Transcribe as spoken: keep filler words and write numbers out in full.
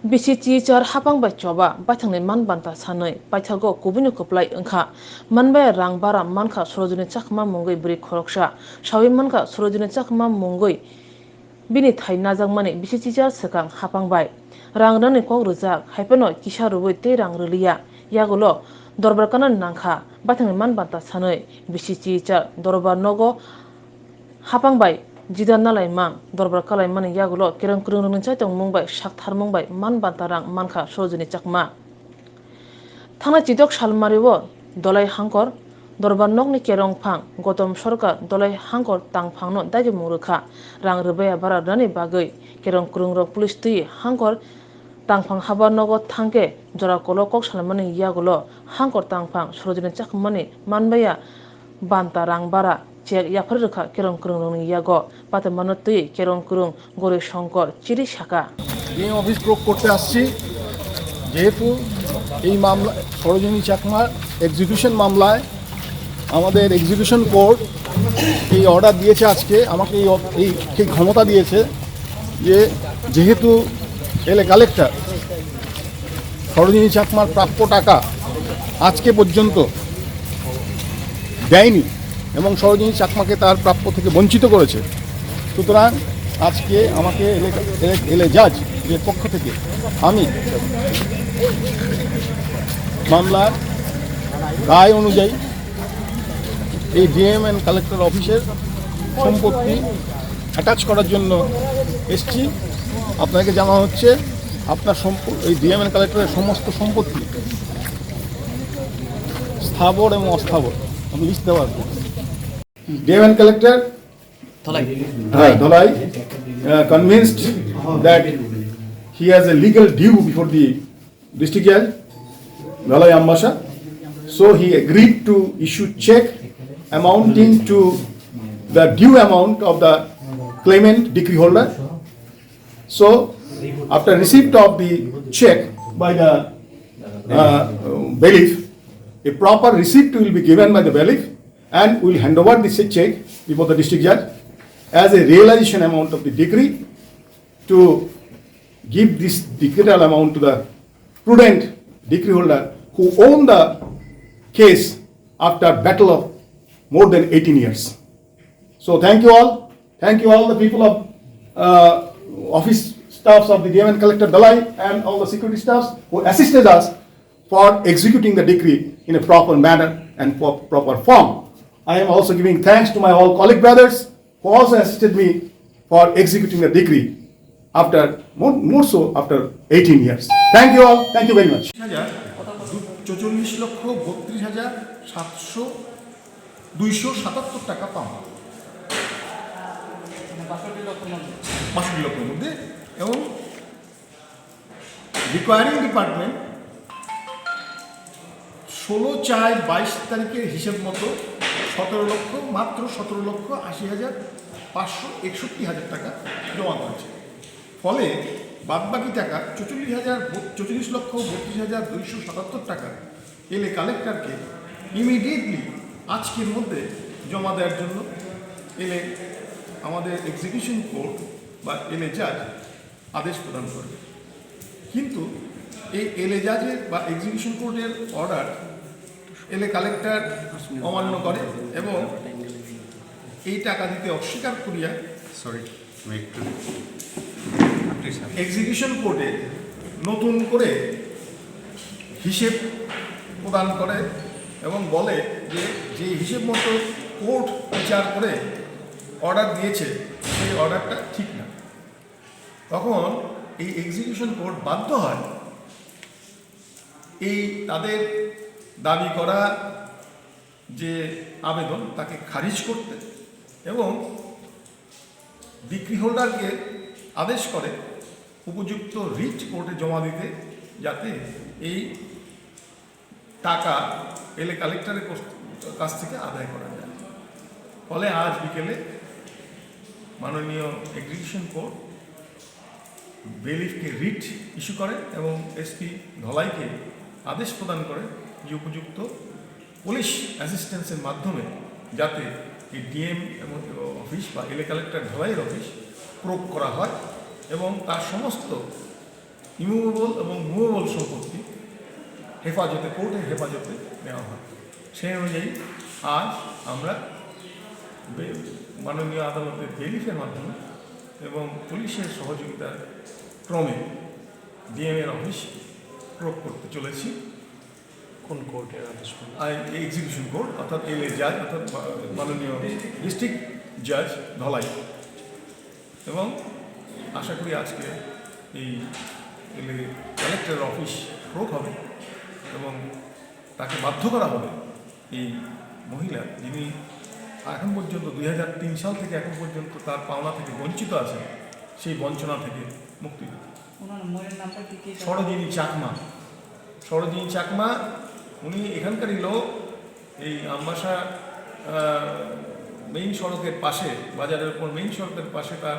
Bisi chichar hapang bai choba baithangni man banta sanwi paithago kubuino kwplai wngkha. Manbaya rang bara mankha Sorojini Chakma mungwi bwrwi khoroksa. Sawi mankha Sorojini Chakma mungwi bini thai najakmani bisi chichar swkang hapang bai. Rang rwnani kok rwjak, haiphano kisa rwui tei rang rwliya. Yagulo dorbar kana nangkha, baithangni man banta sanwi bisi chichar dorbar nogo hapang bai jida nalaimang dorbar kalaimani yagulo kerong kwrwng rwngni chaitongmung bai saktharmung bai man banta rang mankha Sorojini Chakma. Thangnai chidok salmario Dolai Hangkor dorbar nokni kerong phang Gotom Sorkar Dolai Hangkor tangphangno dagimung rwkha. Rang rwbaya bara rwnani bagwi kerong kwrwngrok police twi Hangkor tangphang habar nogo thangkhe jora kolo kok salmani yagulo Hangkor tangphang Sorojini Chakmani manbaya banta rang bara chek yaphar rwkha kerong kwrwngrokni yago. Patemano twi kerong kwrwng Gori Shongkor chiri saka. DM office broke করতে আসছি, যেহেতু এই মামলা, সরোজিনী চাকমার এক্সিকিউশন মামলায় আমাদের execution court এই অর্ডার দিয়েছে আজকে, আমাকে এই অ-, এই সেই ক্ষমতা দিয়েছে যে যেহেতু এলএ কালেক্টর সরোজিনী চাকমার প্রাপ্য টাকা আজকে পর্যন্ত দেয়নি এবং সরোজিনী চাকমাকে তার প্রাপ্য থেকে বঞ্চিত করেছে, সুতরাং আজকে আমাকে এলএ, এলএ, এলএ জাজ এর পক্ষ থেকে আমি মামলার রায় অনুযায়ী এই ডিএম অ্যান্ড কালেক্টর অফিসের সম্পত্তি অ্যাটাচ করার জন্য এসছি। আপনাকে জানা হচ্ছে, আপনার সম্প-, এই ডিএম অ্যান্ড কালেক্টরের সমস্ত সম্পত্তি স্থাবর এবং অস্থাবর, আমি লিস্ট দেওয়া আছে। DM and collector Dhalai. Uh, Dhalai, uh, convinced that he has a legal due before the district judge, Dhalai Ambasa. So he agreed to issue check amounting to the due amount of the claimant decree holder. So after receipt of the check by the uh, bailiff, a proper receipt will be given by the bailiff and will hand over this check before the district judge as a realization amount of the decree to give this decretal amount to the prudent decree holder who own the case after battle of more than eighteen years. So thank you all. Thank you all the people of uh, office staffs of the D M and Collector Dhalai and all the security staffs who assisted us for executing the decree in a proper manner and for proper form. I am also giving thanks to my all colleague brothers who also assisted me for executing the decree after more, more so after eighteen years. Thank you all. Thank you very much. হাজার দু-, চৌচল্লিশ লক্ষ বত্রিশ হাজার সাতশো, দুইশো সাতাত্তর টাকা পাওয়া। বাষট্টি লক্ষর মধ্যে এবং রিকোয়ারিং ডিপার্টমেন্ট ষোলো চার বাইশ তারিখের হিসেব মতো সতেরো লক্ষ, মাত্র সতেরো লক্ষ আশি হাজার পাঁচশো একষট্টি হাজার টাকা জমা করেছে। ফলে বাদবাকি টাকা চৌচল্লিশ হাজার, চৌচল্লিশ লক্ষ বত্রিশ হাজার দুইশো সাতাত্তর টাকা এলএ কালেক্টরকে ইমিডিয়েটলি আজকের মধ্যে জমা দেওয়ার জন্য এলএ, আমাদের এক্সিকিউশন কোর্ট বা এলএ জাজ আদেশ প্রদান করবে। কিন্তু এই এলএ জাজের বা এক্সিকিউশন কোর্টের অর্ডার এলএ কালেক্টর অমান্য করে এবং এই টাকা দিতে অস্বীকার করিয়া, সরি, আমি একটু, আপনি স্যার। এক্সিকিউশন কোর্টে নতুন করে হিসেব প্রদান করে এবং বলে যে, যে হিসেব মতো কোর্ট বিচার করে অর্ডার দিয়েছে, সেই অর্ডারটা ঠিক না। তখন এই এক্সিকিউশন কোর্ট বাধ্য হয় এই তাদের দাবি করা যে আবেদন, তাকে খারিজ করতে এবং ডিক্রি হোল্ডারকে আদেশ করে উপযুক্ত রিট কোর্টে জমা দিতে, যাতে এই টাকা এলএ কালেক্টরের কস-, কাছ থেকে আদায় করা যায়। ফলে আজ বিকেলে মাননীয় এক্সিকিউশন কোর্ট বেলিফকে রিট ইস্যু করে এবং এসপি ধলাইকে আদেশ প্রদান করে যে উপযুক্ত পুলিশ অ্যাসিস্ট্যান্সের মাধ্যমে যাতে এই ডিএম এবং অফিস বা এলএ কালেক্টর ধলাইয়ের অফিস প্রোব করা হয় এবং তার সমস্ত ইমুভেবল এবং মুভেবল সম্পত্তি হেফাজতে, কোর্টের হেফাজতে নেওয়া হয়। সেই অনুযায়ী আজ আমরা বে-, মাননীয় আদালতের বেলিফের মাধ্যমে এবং পুলিশের সহযোগিতার ক্রমে ডিএমএর অফিস প্রয়োগ করতে চলেছি। কোন কোর্টের আদেশ? আর এই এক্সিকিউশন কোর্ট, অর্থাৎ এলএ জাজ, অর্থাৎ মা-, মাননীয় ডিস্ট্রিক্ট জাজ ধলাই। এবং আশা করি আজকে এই এলএ কালেক্টরের অফিস প্রয়োগ হবে এবং তাকে বাধ্য করা হবে, এই মহিলা যিনি এখন পর্যন্ত, দুই হাজার তিন সাল থেকে এখন পর্যন্ত তার পাওনা থেকে বঞ্চিত আছেন, সেই বঞ্চনা থেকে মুক্তি দিতে। ওনার মোবাইল নাম্বার কি কি? সরোজিনী চাকমা। সরোজিনী চাকমা, উনি এখানকারই লোক। এই আমবাসা, আহ, মেইন সড়কের পাশে, বাজারের উপর মেইন সড়কের পাশে তার